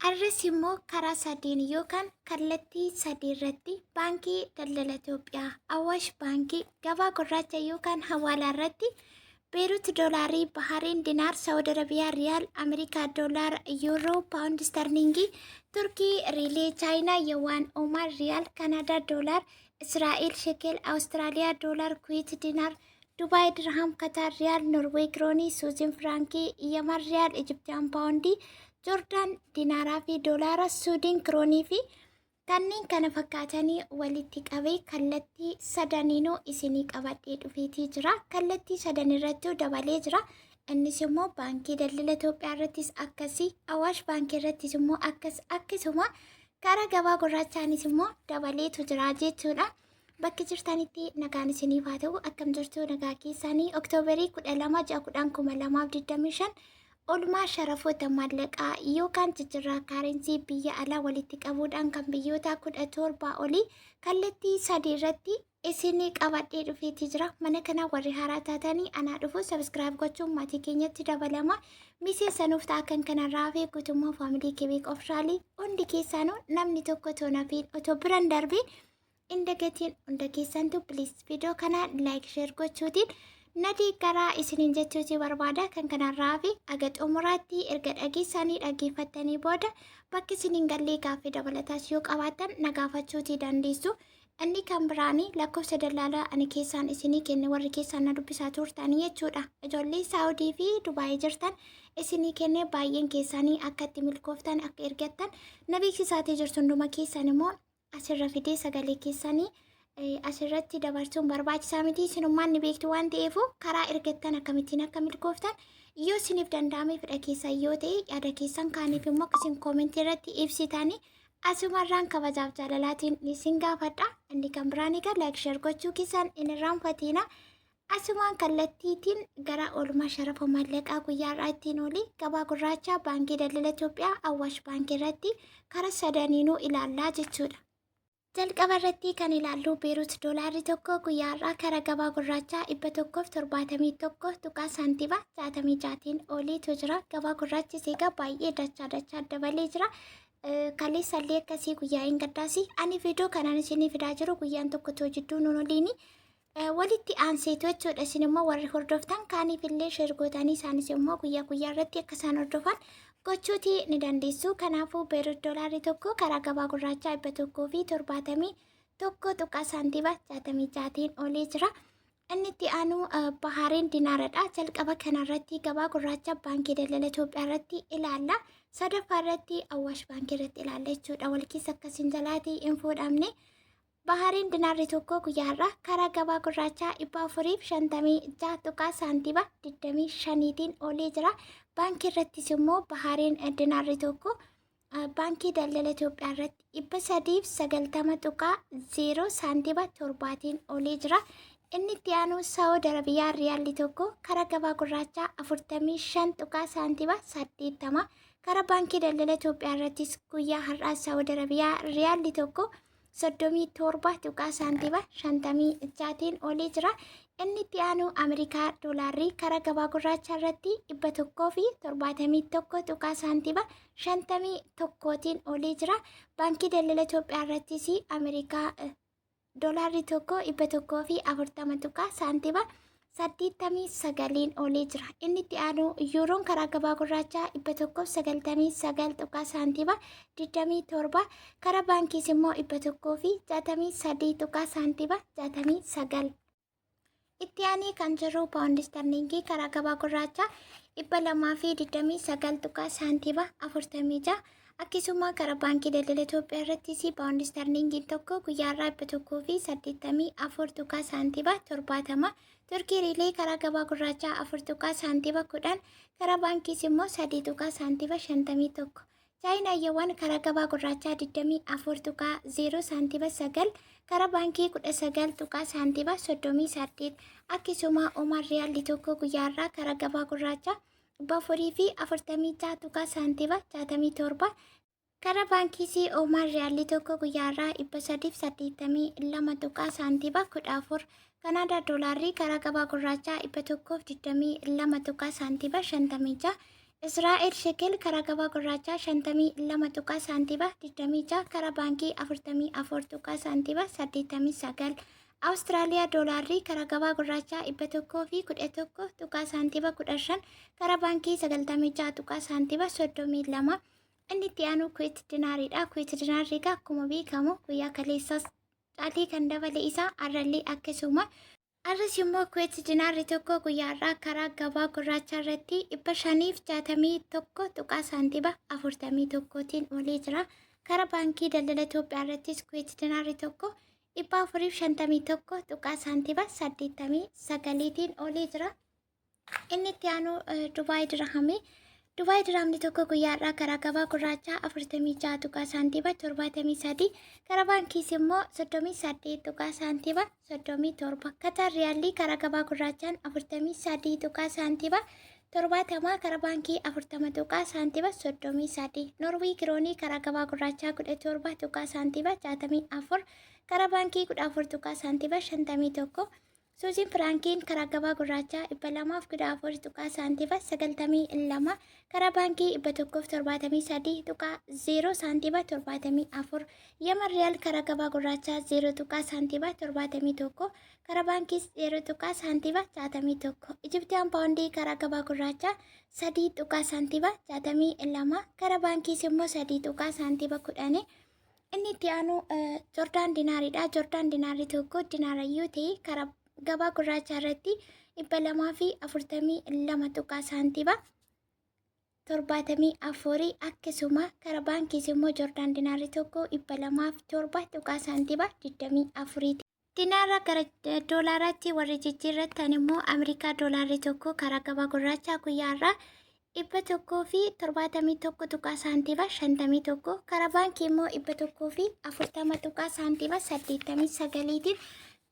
Arras immoo karaa sadiin yookaan kallattii sadii irratti Baankii Daldala Itoophiyaa, Awaash Baankii, gabaa gurraacha yookaan hawaalaa irratti Beerut doolaarii, Bahariin dinaar, Saawud Arabiyaa riyaal, Ameerikaa doolaar, Yuuroo, Paawundi Istarliingii, Turkii riilee, Chaayinaa yawaan, Omaan riyaal, Kanaadaa doolaar, Israa'el shekel, Awustiraaliyaa doolaar, Kuweet dinaar, Dubaay dirhaam, Kataar riyaal, Norwee kiroonii, Suuziin firaankii, Yaman riyaal, Ijiptiyaan paawundii, Joordaan dinaaraa fi doolaara, Suudiin kiroonii fi kanneen kana fakkaatanii walitti qabee kallattii sadaniinuu isinii qabadhee dhufeetii jira. Kallattii sadan irrattuu dabalee jira. Innis immoo Baankii Daldala Itoophiyaa irrattis akkasii, Awaash Baankii irrattis immoo akkas akkasuma karaa gabaa gurraachaanis immoo dabaleetu jira jechuudha. Bakki jirtanitti nagaan isiniif haa ta'u. Akkam jirtu, nagaa keessanii? Oktoobarii 12 ji'a 10 2025 oolmaa sharafoota maallaqaa yookaan jijjiirraa kaarensi biyya alaa walitti qabuudhaan kan biyyoota 17 olii kallattii sadii irratti isinii qabadhee dhufeetii jira. Mana kana warri haaraa taatanii anaa dhufu, subscribe gochuun maatii keenyatti dabalama. Miseensa nuuf ta'a. Kan kanarraa hafee guutummaa faamilii Kebeek Ofishaalii hundi keessaanuu namni tokko toonafiin otoo biran darbee hin dagatiin. Hunda keessantu please viidiyoo kana like, share gochuutiin nadii garaa isiniin jechuutii barbaada. Kan kanarraa fi aga xumuraatti erga dhageessanii dhaggeeffattanii booda bakki isiniin gallee gaaffii dabalataas yoo qabaattan na gaafachuutii dandeessu. Inni kan biraanii lakkoofsa dallaalaa ani keessaan isinii kenne, warri keessaan na dubbisaa turtanii jechuudha. Ijoollee Saawudii fi Dubaayii jirtan isinii kenne, baay'een keessanii akka itti milkooftan akka ergattan na beeksisaatii jirtu. Hunduma keessan immoo asirra fidee sagalee keessanii asirratti dabarsuun barbaachisaa miti. Isinummaan ni beektu waan ta'eef, karaa ergattan akkamittiin akka milkooftan yoo isiniif danda'ame, fedha keessan yoo ta'e, yaada keessan kaaniif immoo akkasiin koomentii irratti ibsitanii asumarraan kabajaaf jaalalaatiin isin gaafadha. Inni kan biraan egaa like, share gochuu keessan hin irraanfatina. Asumaan kallattiitiin gara oolmaa sharafa maallaqaa guyyaa har'aa ittiin oolii gabaa gurraachaa, Baankii Daldala Itoophiyaa, Awwaash Baankii irratti karaa sadaniinuu ilaallaa jechuudha. Jalqaba irratti kan ilaallu Beerut doolaarri tokko guyyaa har'aa karaa gabaa gurraachaa 171 tuqaa saantima 66tiin oliitu jira. Gabaa gurraachi egaa baay'ee dachaa dachaa dabalee jira. Kaleessallee akkasii, guyyaa hin gaddaasi. Ani viidiyoo kanaan isinii fidaa jiru guyyaan tokko too jidduu nuun oliini walitti aanseetu jechuudha. Isin immoo warri hordoftan kaaniif illee share gootanii isaanis immoo guyyaa guyyaa irratti akka isaan hordofan gochuutii ni dandeessu. Kanaafuu Beerut doolaarri tokko karaa gabaa gurraachaa 171 tuqaa saantima 66tiin olee jira. Inni itti aanu Bahaareen dinaaradha. Jalqaba kanarratti gabaa gurraacha Baankii Daldala Itoophiyaa irratti ilaalla. Sadaffaa irratti Awwaash Baankii irratti ilaalla jechuudha. Wal keessa akkasiin jalaatii hin fuudhamne. Bahariin dinaarri tokko guyyaa har'aa karaa gabaa gurraachaa 456 tuqaa saantima 25tiin olee jira. Baankii irrattis immoo Bahariin dinaarri tokko Baankii Daldala Itoophiyaa irratti 390 tuqaa 0 saantima 7tiin olee jira. Inni itti aanu Saawud Arabiyaa riyaalli tokko karaa gabaa gurraachaa 45 tuqaa saantima 80. Karaa Baankii Daldala Itoophiyaa irrattis guyyaa har'aa Saawud Arabiyaa riyaalli tokko 37 tuqaa saantima 56tiin olii jira. Inni itti aanu Ameerikaa doolaarri karaa gabaa gurraachaa irratti 171 tuqaa saantima 51tiin olii jira. Baankii Daldala Itoophiyaa irrattis Ameerikaa doolaarri tokko 140 tuqaa saantima 89iin olee jira. Inni itti aanu yuuroon karaa gabaa gurraachaa 199 tuqaa saantima 27, karaa baankiis immoo 163 tuqaa saantima 69. Itti aanee kan jiru paawundi istarliingii karaa gabaa gurraachaa 229 tuqaa saantima 46. Akkasuma karaa Baankii Daldala Itoophiyaa irrattis paawundi istarliingiin tokko guyyaa har'aa 184 tuqaa saantima 70. Turkii riilee karaa gabaa gurraachaa 4 tuqaa saantima 10, karaa baankiis immoo 3 tuqaa saantima 51. Chaayinaa yuwaan karaa gabaa gurraachaa 24 tuqaa 0 saantima 9, karaa baankii 19 tuqaa saantima 38. Akkasuma Omaan riyaalli tokko guyyaa har'aa karaa gabaa gurraachaa 446 tuqaa saantima 67. Karaa baankiis Oomaan riyaalli tokko guyyaa har'aa 382 tuqaa saantima 14. Kanaadaa doolaarri karaa gabaa gurraachaa 122 tuqaa saantima 56. Israa'el shekel karaa gabaa gurraachaa 52 tuqaa saantiba 26, karaa baankii 44 tuqaa saantiba 89. Awustiraaliyaa doolaarri karaa gabaa gurraachaa 111 tuqaa saantiba 15, karaa baankii 96 tuqaa saantiba 32. Inni itti aanu Kuweet dinaariidha. Kuweet dinaarri egaa akkuma beekamu guyyaa kaleessaas caalii kan dabale isaa arrallee akkasuma. Arras immoo Kuweet dinaarri tokko guyyaa har'aa karaa gabaa gurraachaa irratti 561 tuqaa saantiba 41tiin olee jira. Karaa baankii daldala Itoophiyaa irrattis Kuweet dinaarri tokko 451 tuqaa saantiba 89tiin olee jira. Inni itti aanu Dubaay Dirhamii. Dubaay Dirhamni tokko guyyaa har'aa karaa gabaa gurraachaa 46 tuqaa saantiba 73, karaa baankiis immoo 38 tuqaa saantiba 37. Katar Riyaalli karaa gabaa gurraachaan 43 tuqaa saantiba 70, karaa baankii 40 tuqaa saantiba 33. Norwii Kiroonii karaa gabaa gurraachaa 17 tuqaa saantiba 64, karaa baankii 14 tuqaa saantiba 51. Suuziin Firaankiin karaa gabaa gurraachaa 214 tuqaa saantiba 92, karaa baankii 173 tuqaa 0 saantiba 74. Yaman Riyaal karaa gabaa gurraachaa 0 tuqaa saantiba 71, karaa baankii 0 tuqaa saantiba 61. Ijiptiyaan paawundii karaa gabaa gurraachaa 3 tuqaa saantiba 62, karaa baankiis immoo 3 tuqaa saantiba 10. Inni itti aanu Jordaan dinaariidha. Jordaan dinaarri tokko dinaara yoo ta'e karaa gabaa gurraachaa irratti 242 tuqaa saantiba 74, akkasuma karaa baankiis immoo Jordaan dinaarri tokko 207 tuqaa saantiba 24ti. Dinaara gara doolaaraatti warri jijjiirrattan immoo Ameerikaa doolaarri tokko karaa gabaa gurraachaa guyyaa har'aa 171 tuqaa saantiba 51, karaa baankii immoo 140 tuqaa saantiba 89tiin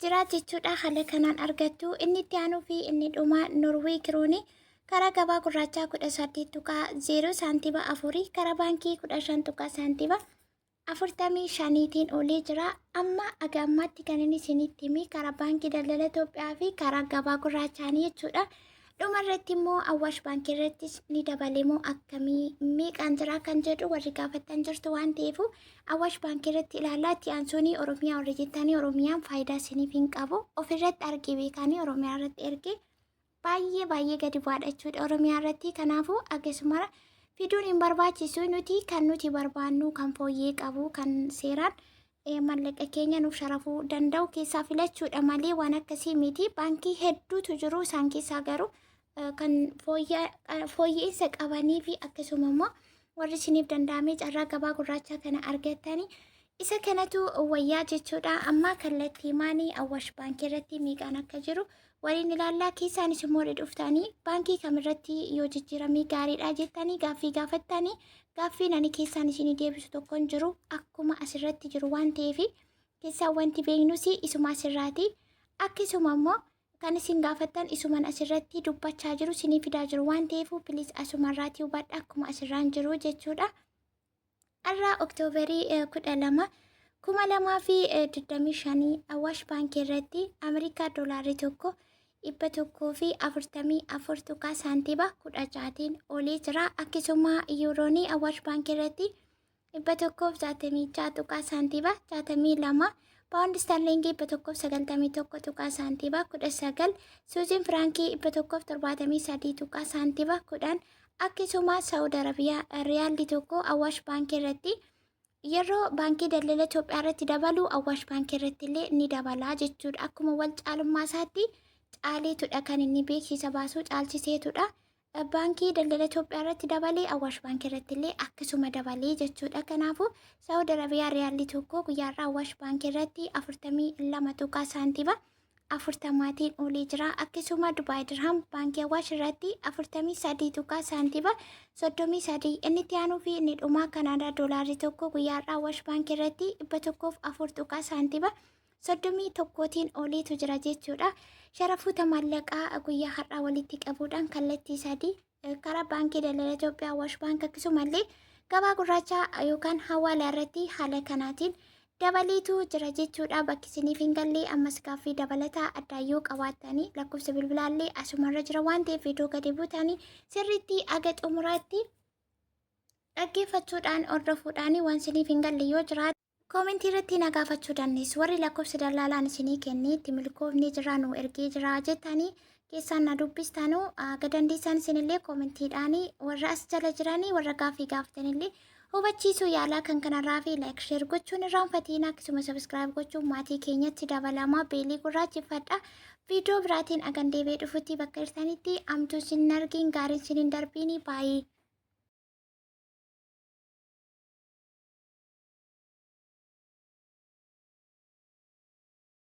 jira jechuudha. Haala kanaan argattu. Inni itti aanuu fi inni dhumaa Norwee kiroonii karaa gabaa gurraachaa 18 tuqaa 0 saantiba 4, karaa baankii 15 tuqaa saantiba 45tiin olee jira. Amma aga ammaatti kan inni isinitti hime karaa baankii daldala Itoophiyaa fi karaa gabaa gurraachaanii jechuudha. Dhuma irratti immoo Awwaash baankii irrattis ni dabale moo akkamii meeqaan jira kan jedhu warri gaafattan jirtu waan ta'eef Awwaash baankii irratti ilaalaa. Itti aansuun Oromiyaa warri jettanii, Oromiyaan faayidaa isiniif hin qabu. Ofirratti argee beekanii Oromiyaa irratti ergee baay'ee baay'ee gadi bu'aadha jechuudha Oromiyaa irratti. Kanaafuu akkasuma fiduun hin barbaachisu. Nuti kan nuti barbaannu kan fooyyee qabu, kan seeraan mallaqa keenya nuuf sharafuu danda'u keessaa filachuudha malee waan akkasii miti. Baankii hedduutu jiru, isaan keessaa garuu kan fooyya'insa qabanii fi akkasuma immoo warri isiniif danda'amee carraa gabaa gurraachaa kana argattanii isa kanatu wayyaa jechuudha. Amma kallattii maanii Awwash baankii irratti meeqaan akka jiru waliin ilaallaa. Keessaanis immoo dhuftanii baankii kamirratti yoo jijjiiramee gaariidha jettanii gaaffii gaafattanii, gaaffiin ani keessaan isinii deebisu tokko hin jiru, akkuma asirratti jiru waan ta'eef keessaan wanti beeknus isuma asirraati. Akkasuma immoo kan isin gaafattan isuman asirratti dubbachaa jiru isinii fidaa jiru waan ta'eef please asumarraatii hubadha, akkuma asirraan jiru jechuudha. Har'a Oktoobarii 12 2025 Awaash baankii irratti Ameerikaa doolaarri tokko 144 tuqaa saantiba 16tiin olee jira. Akkasuma yuuroonii Awaash baankii irratti 166 tuqaa saantiba 62, paawundi istarliingii 191 tuqaa saantiba 19, suuziin firaankii 173 tuqaa saantiba 10. Akkasuma Saawud Arabiyaa riyaalli tokko Awaash baankii irratti yeroo baankii daldala Itoophiyaa irratti dabalu Awaash baankii irratti illee ni dabala jechuudha. Akkuma wal caalummaa isaatti caaleetudha kan inni beeksisa baasuu caalchiseetudha. Baankii daldala Itoophiyaa irratti dabalee Awaash baankii irratti illee akkasuma dabalee jechuudha. Kanaafuu Saawud Arabiyaa riyaalli tokko guyyaarraa Awaash baankii irratti 42 tuqaa saantiba 40tiin olee jira. Akkasuma Dubaay Dirham baankii Awaash irratti 43 tuqaa saantiba 33. Inni itti aanuu fi inni dhumaa Kanaadaa doolaarri tokko guyyaarraa Awaash baankii irratti 104 tuqaa saantiba 31tiin oleetu jira jechuudha. Sharafoota maallaqaa guyyaa har'aa walitti qabuudhaan kallattii sadii karaa baankii daldala Itoophiyaa, Awaash baank, akkasumallee gabaa gurraachaa yookaan hawaalaa irratti haala kanaatiin Dabaleetu jira jechuudha. Bakki isiniif hin galle ammas gaaffii dabalataa addaa yoo qabaattanii lakkoofsa bilbilaallee asumarra jira waan ta'eef viidiyoo gadi buutanii sirriitti aga xumuraatti dhaggeeffachuudhaan hordofuudhaan waan isiniif hin galle yoo jiraate koomentii irratti na gaafachuu dandeessu. Warri lakkoofsa dallaalaan isinii kennee itti milkoofnee jira nu ergee jira jettanii keessaan na dubbistanuu aga dandeessan isinillee koomentiidhaan warra as jala jiranii warra gaaffii gaafatanillee hubachiisuu yaalaa. Kan kanarraa fi like, share gochuun irraanfatiin, akkasuma subscribe gochuun maatii keenyatti dabalamaa, beelii gurraacheffadha. Viidiyoo biraatiin agan deebi'ee dhufutti bakka jirtanitti amtuu isin argin, gaariin isin hin darbiini, baay'ee.